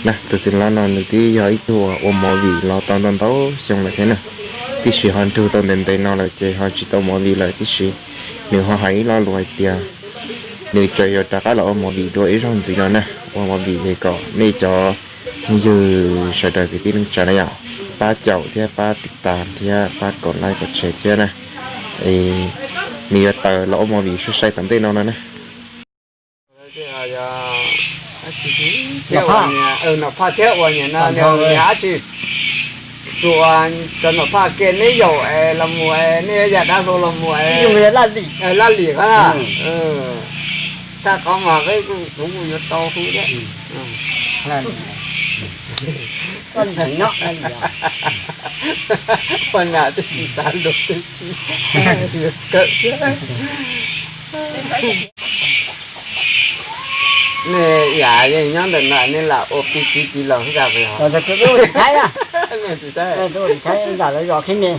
Na, tus txiv hlob no nws twb yog ib tug uas ua movie los tau ntau ntau xyoo lawm thiab na, tiam sis ho nrug tau ntev ntev no lawm ces ho tsis tau ua movie lawm, tiam sis nws ho hais ib lo lus hais tias nws tseem yuav rov qab los ua movie dua ib zaug ntxiv no na. Ua movie es kom nej cov ywg sawv daws kwv tij neej tsa na yom, pab caum thiab pab tiv tas thiab pab kom like kom share thiab na. Nws yuav tawm los ua movie sai sai tom ntej no no na. Nom Phaj thiab uas niam no, niam dab tsi, tsuas cov Nom Phaj kiag neb yaum los mus, nej yam dab hlau los mus, Laj Lim ko na. Thaj qhov mas peb kuv kuj yuav tau hu thiab. Poj niam twb tsis xav lus twb tsis kawm thiab. Nej yam yeej nyob ntawm no nej lam ua pib txiv tis laus xwb tas. Thaib, thaib, lawv zos Khib Mes,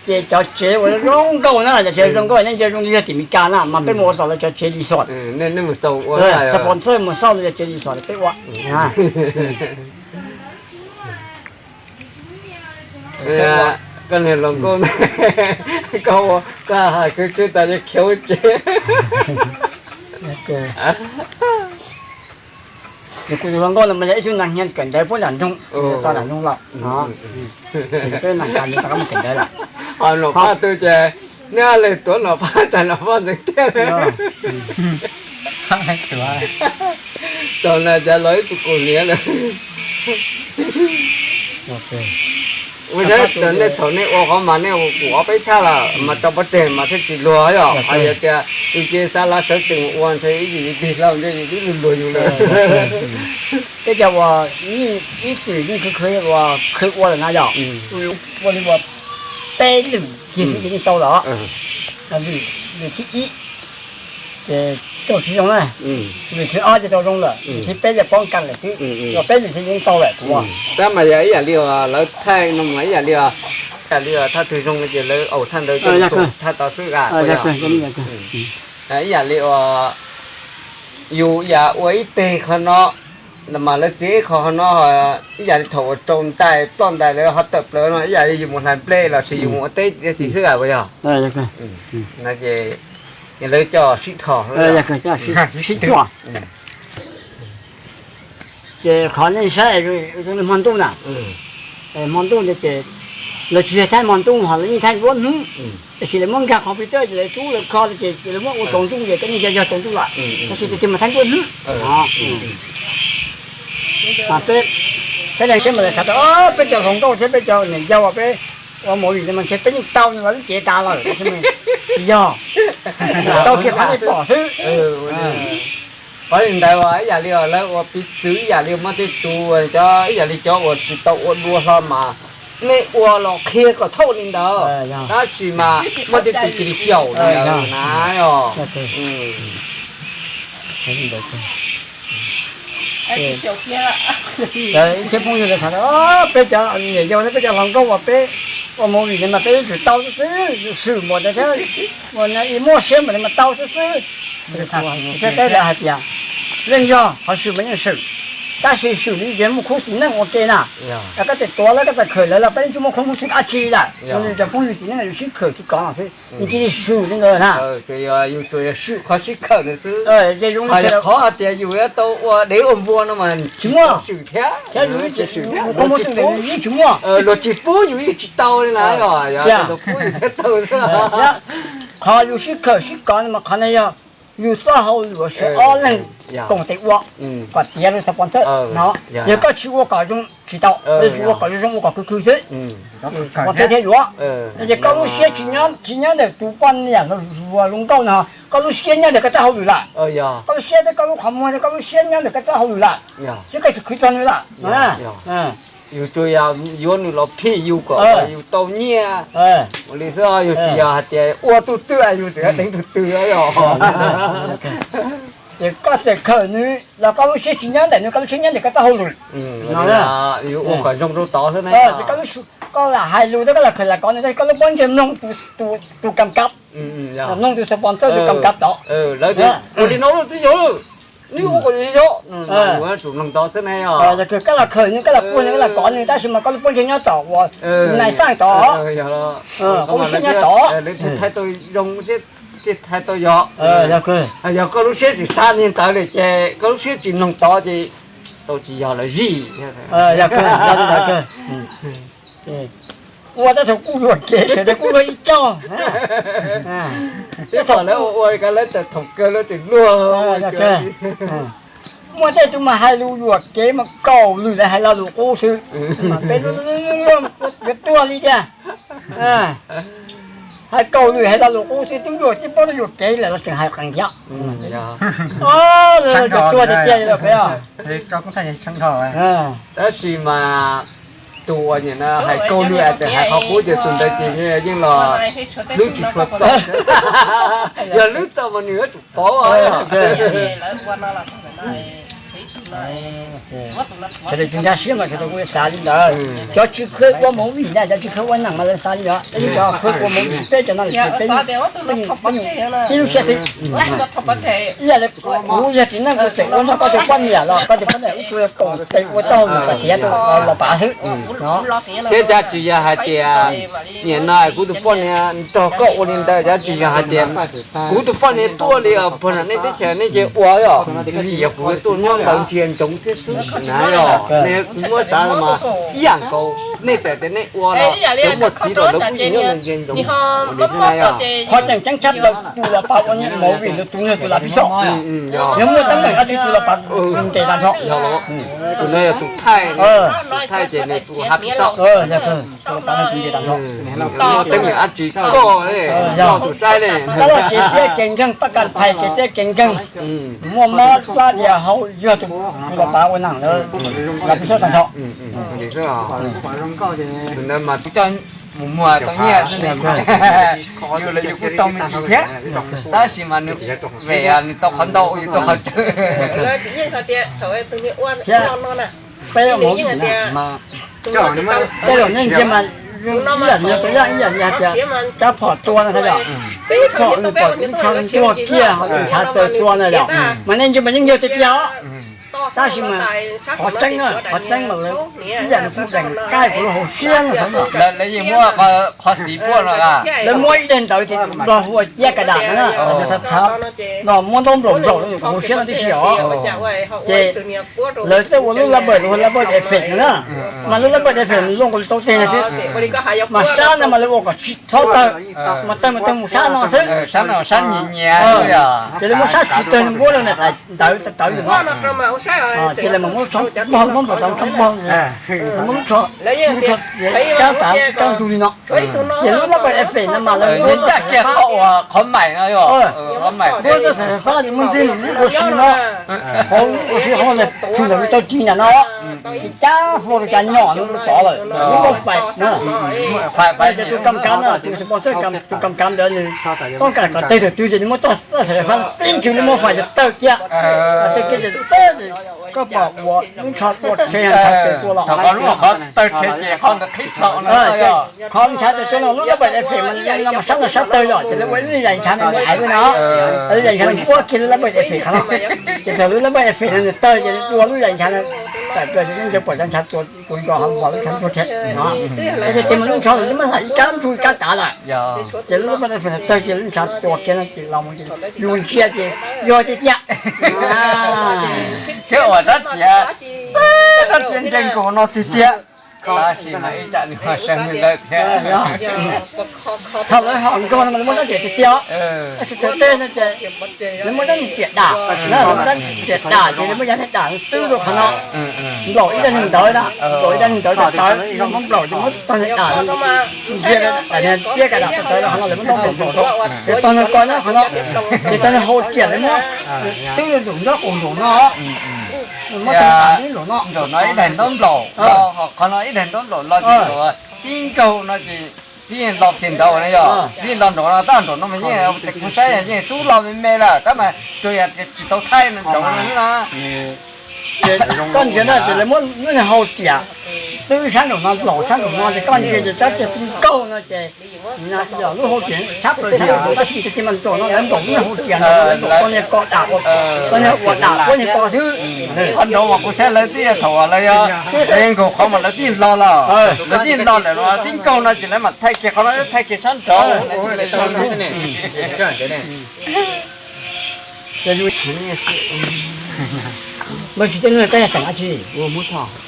ces cov tsev uas zoo nkauj na, cov tsev zoo nkauj nej ntsia zoo li yog tim Meskas na, mas peb mus ua tom lawv cov tsev resort. Sponsor mus xauj lawv cov tsev resort peb ua. Koj niag hluas nkauj, koj hais kwv txhiaj tas yog khiav ua tsev. Kuv tus hluas nkauj no mas yog ib tug nas hnia kawm ntawv puag nram nroog, tau nram nroog los, peb nas hnia rov qab mus kawm ntawv lawm. Ho Nom Phaj twg ces nej leej tuav Nom Phaj tas Nom Phaj ntxeev tiag. Thaum na cas los ib tug kaus hniav lawm. Ua ntej, nej thaum nej ua qhov mas nej ua kuv ob peb thaj lawm mas rau pob teg mas thiaj tsis luag yom. Hais tias yus cia li xav lav sawv tsees ua ntshe ib yim tig hlau ntshe yus twb luag luag yus lawm. Peb cov uas ib txwm yeej khwv khwv uas khwv ua lawm na yom, ua li uas peb lwm kiag xwb ces yeej tau lawm. Vim, vim thib ib ces tau tsis zoo na, vim thib ob ces tau zoo lawm, vim thib peb ces poob kas lawm xwb, uas peb lwm thiaj yeej tau lawm kuv. Tab mas yog ib yam li uas lawv thaij no mas ib yam li, ib yam li thaj twg zoo ces lawv au thaj ntawd coj mus tua thaj tod xwb. Ib yam li uas yus yam ua ib teg qhov no, mas lawv txiav ib qho qhov no, ib yam li thaum uas rau ntais ploj ntais lawv ho tawm plaws no ib yam li yus mus hlais nplej los sis yus mus ua teb tim xwb as puas yog? No ces lawv coj sib dhos. Ces qhov nej saib zoo li hmo ntuj na, hmo ntuj ntawd ces lawv tsis yog thaij hmo ntuj ho lawv yeej thaij nruab hnub, tab sis lawv muab nkag computer ces lawv tub lawv kho ces lawv muab ua tsaus ntuj ces cov neeg yog yog tsaus ntuj lawm, tab sis tiag tiag mas thaij nruab hnub. Peb, peb leej siab mas lawv xav tias peb cov hluas nkauj thiab peb cov niam yau uas peb ua movie no mas ntshe peb yeej tau los lub cev tas lawm, tsis yog, tau kiag qhov nej pom xwb. Qhov li ntawd ib yam li lawv ua piv txwv ib yam li muab tej tus cov ib yam li cov uas tsis tau ua dua hlo mas nej ua los qhia kom thaum li ntawd, tab sis mas muaj tej tus cia li xyaum li ntawd na. Ib txhia phooj ywg lawv tham tias peb cov niam yau thiab peb cov hluas nkauj uas peb ua movie no mas peb yeej tsis tau xwb xwb, yus swm npaum ntawd thiab, ua no ib muaj siab npaum li mas tau xwb xwb. Thiab peb lawv hais tias yeej yog qhov swm mas yeej swm, tab sis swm li yus muaj khub txiv neej ua ke na, koj tseem tuav lawv koj tseem khawm lawv los peb yeej tsis muaj khub txiv dab tsi lawm, yus cov phooj ywg txiv neej yus sib khawm sib kov xwb, yus cia li swm li ntawd na. Yus tsuas yog swm qhov sib khawm ntawd xwb, qhov hais tias yus yuav tau ua dev ua npua no mas tsis muaj swm thiab, luag tsis pub yus yeej tsis tau li na, luag pub yus thiaj tau xwb. Qhov yus sib khawm sib kov no mas qhov no yog yus txoj hauj lwm uas sawv ob leeg koom tes ua kom tiav lawv tau pov thawj no. Yog koj tsis ua kom zoo tsis tau, tsis ua kom zoo zoo ua kom khwv khwv xwb, pov thawj thiaj yuav. Ces koj lub siab tsis nyob ntawm tus poj niam hluas nkauj no, koj lub siab nyob ntawm koj txoj hauj lwm lawm. Koj lub siab thiab koj lub qhov muag, koj lub siab nyob ntawm koj txoj hauj lwm lawm, thiab koj tsis khwv txog nws lawm. Yus tsuas yog yuav nws los phim yus kom yus tau nyiaj li xwb, yus tsis yog hais tias ua tus twg yus tseem deev tus twg. Ces koj txawm khawm nws los koj lub siab tsis nyob ntawm nws, koj lub siab nyob ntawm koj txoj hauj lwm. Yus ua kom zoo rau tod xwb na. Koj lam hais lus thiab koj lam khawm lam kov nws, koj lub pob ntseg mloog tus kam kav, mloog tus sponsor tus kam kav tod. Ua li no twb yog. Nws ua kom zoo, yuav tsum mloog tod xwb ne. Yog kawg koj los khaws nws, koj los puag nws, koj los kov nws, tab sis mas koj lub pob ntseg nyob tom uas nais xaj tod, koj lub siab nyob tod. Thaij tau zoo thiab, thaij tau yog. Yog kawg, yog koj lub siab tsis xav li ntawd li ces koj lub siab tsis mloog tod ces tau tsis yog lawv zij. Yog kawg, yog li ntawd kawg. Ua tab tom kuj yuam kev, sawv daws kuj luag ib txoj. Ib txoj lawv ua ua li ko lawv thaum kawg lawv tseem luag. Muaj tej tug mas hais lus yuam kev mas kaum lwm lawv hais lo lus qub xwb, mas peb yuav tuag li tiag. Hais kaum lwm hais lo lus qub xwb, twb yuam tib pob twb yuam kev lawm los tseem hais qees thiab. Tuag tiag tiag li peb os. Tab sis mas tus uas nim no hais kaum lwm hais tias hais qhov qub ces tus ntawd ces yeej los hlwb tsis tshua txaus. Yog hlwb txaus mas nws yuav tsum pov. Sawv daws cia siab mas sawv daws kuj xav li ntawd. Cov tsis kheev ua movie na, cov tsis kheev ua neeg mas lawv xav li ntawd, tab sis cov kheev ua movie peb cov no ces peb, peb tib lub siab xwb. Ib yam li kuv yog txiv neej kuv tseem ua nrog koj tus poj niam los koj tus poj niam wb tsuas koom tes ua tau nws kom tiav rau los pav xwb no. Thiab cas tsis yog hais tias nim no kuv tus poj niam nrog koj ua li ntawd, cas tsis yog hais tias kuv tus poj niam tuaj li puag nram nej teb chaws nej ces ua os, yog kuv tuaj nyob ntawd ntsia ntsoov thiab xwb na yog. Nej muab xav mas ib yam nkaus, nej txawm tias nej ua los cov muaj txiv los lawv kuj yeej nyob ntsia ntsoov li thiab na yog. Qhov tseem ceeb tshaj plaws tus los pav ua movie tus yog tus lav piv xoj. Yog muaj teeb meem dab tsi tus los pav ntes tag nrho. Tus no yog tus thaij, tus thaij ces nws tus hav piv xoj. Teeb meem dab tsi koj, koj tus saib li. Pab Laj Kev thiab Kev Nkeeg, Paj Kas Thais Kev thiab Kev Nkeeg, muaj mob plab dias hau yog tus los pav ua neeg lawv, lav piv xoj tag nrho. Tus ntawd mas tus coj mus muag tau nyiaj xwb, yus los yus kuj tau me ntsis thiab, tab sis mas nws vem nws tau qhov ntau yus tau qhov tsawg. Thiab peb ua movie mas tej zaum nej ntsia mas ib yam li tus yaj ib yam li hais tias Tsab Phom tua no thiab yom, Tsab Phom nws pom ib tsho ntuag kiag ho ntshav taws tua no yom, mas nej ntsia mas yeej yog tiag tiag os. Tab sis mas qhov tseeb, qhov tseeb mas lawv ib yam li kuj deev kaij kuv lub hauv siab no xwb. Lawv yeej muab qhov xiv puag no, lawv muab ib daim ntawv ces los hu ua ciab ka dam no na, txhav txhav, los muab ntaub nplaum nplaum rau kuv hauv siab no tib si os. Ces lawv thiaj ua lub lab npawm, lub lab npawm effect no na. Mas lub lab npawm effect mas luaj nkaus li tau teg no xwb. Mas sab no mas lawv ua kom tsis txhob tawg, mas tawg mas tawg mus sab no xwb. Ces lawv muab sab tsis tawg npuab rau nws daim ntawv tawv ntawm no. Ces lawv mas muab lub tsho npog, ntaub nplaum tawv tsho npog, muab lub tsho, lub tsho txiav kab tav kab ntug li no. Ces lub lab npawm effect no mas lawv muab caj kiag qhov uas qhov maim no, qhov maim, muab txoj xaim fab muab ntxig ua si no, ua si hauv tshwm ntawm lub tau ris nram no, ces cab fo rau cov nyom no rau tod lawm, lub fais na. Fais ces tus kam kav no, tus sponsor, tus kam kav ntawd nws toob kas kom tawg thaum twg ces nws muab txoj xaim fab tib ntsws nws muab fais ces tawg kiag. Tawg kiag ces tawg, koj pom ua lub tsho ua rhe ntshav taws tua los, qhov ntshav taws tua no lub lab npawm effect mas no mas sab no sab tawg yom, ces lawv ua lub zais ntshav no me ais ua no, lub zais ntshav no puab kiag lub lab npawm effect qhov no. Ces thaum lub lab npawm effect no nws tawg ces ua lub zais ntshav no tawm plaws ces yeej ntshe pom cov ntshav tua tua nkaus ho npog lub tsho ntuag rhe no. Ces mas lub ntsho los twb muab fais ib kab ntug ib kab tav lawm. Ces lub lab npawm effect tawg ces lub ntshav tua kiag no ces los mus ces yus ntsia ces yog tiag tiag. Thiab ua rab riam, rab riam nrees nkaus no tiag tiag. Tab sis mas ib tsam nws ho seev li lawm thiab. Thaum lawv hom nkaug no mas lawv muab rab riam tiag tiag os. Tab sis thaum tej no ces lawv muab rab riam dam, lawv muab rab riam dam ces lawv muab yav dam twb rau qhov no. Nplaum ib daig neeg ntawd na, nplaum ib daig neeg ntawd tawv, muab nplaum ces muab tog niag dam, ntsia tiab ka dam tawv rau qhov no lawv muab ntaub nplaum nplaum rau. Ces tog niag ko nyob qhov no, ces tog niag hau riam lawv muab twb rau nraum nrob qaum nraum no. Muab tog niag dam twb nraum no. Nraum no ib daig ntaub nplaum, qhov no ib daig ntaub nplaum los ces tib nkaug no ces tib lo kiag nraud na yog, tib lo nraum no, tab nraum no mas yeej kuv saib yeej tub lo me me lawm tab mas tsuas yog tsis tau thaij nraud no na. Ces koj ntsia na ces lawv muab lub niag hau riam, Twb sab nraum no los sab nraum no ces koj nce ces tsob tseg poob nkaug no ces lub hauv tias tshab plaws sab nraum no tab sis tus tij mas nraum no lawv npaum lub hauv tias no lawv npaum koj niag ko dam, koj niag ua dam koj niag ko xwb. Qhov nraud mas kuv saib lawv twb thaum lawv yog lawv nkaus qhov mas lawv twb los lawm, lawv twb los lawm no tib nkaug no ces lawv mam thaij kiag qhov no thaij kiag sab nraud. Lawv tsis tej neeg koj yog xeem dab tsi? Xeem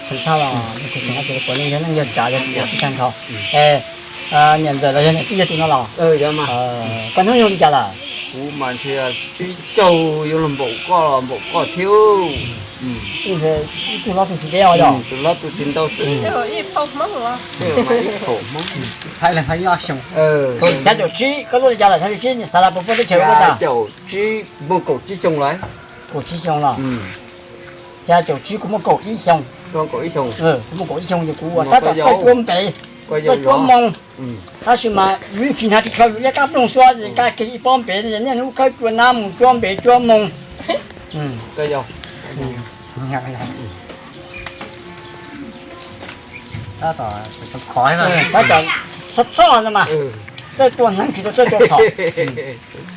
Thoj los xeem dab tsi, puav leej yog neej yog tsav yog tib tag nrho. Niam ntxawm los yog niam tij yog tus no los? Koj hnub nyoog li cas lawm? Kuv mas ntshe tsib caug yuav luag npaum koj los npaum koj thiab. Ib tug hlob tus tsis deb os yog? Tus hlob tus tsis ntau xwb. Ib phaum Hmoob. Xya caum tsib koj luaj li cas lawm, xya caum tsib niam xav los puas puag teb chaws ua cas? Xya caum tsib muaj kaum tsib xyoo lawm. Kaum tsib xyoo los? Xya caum tsib kuv muaj kaum ib xyoo. Kuv muaj kaum ib xyoo ces kuv ua tab tom khawb cua npem, khawb cua moo. Tab sis mas yus tsis hnav ris tsho yus liab kab ploog xwb es kab kiag ib pob npem, niaj hnub khawb cua nab mus cua npem cua moo. Tab tom txhob txhob no mas, tej tua hneev tsis tau tej tua phom.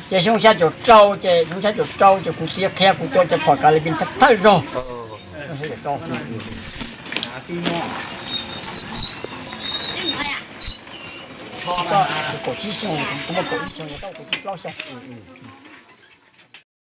Ces xyoo xya caum rau ces, xyoo xya caum rau ces kuv txiv qhia kuv tua cov phom kav li thawj zaug. Kaum tsib xyoo, kuv muaj kaum ib xyoo, kuv muaj kaum tsib plaub xyoo.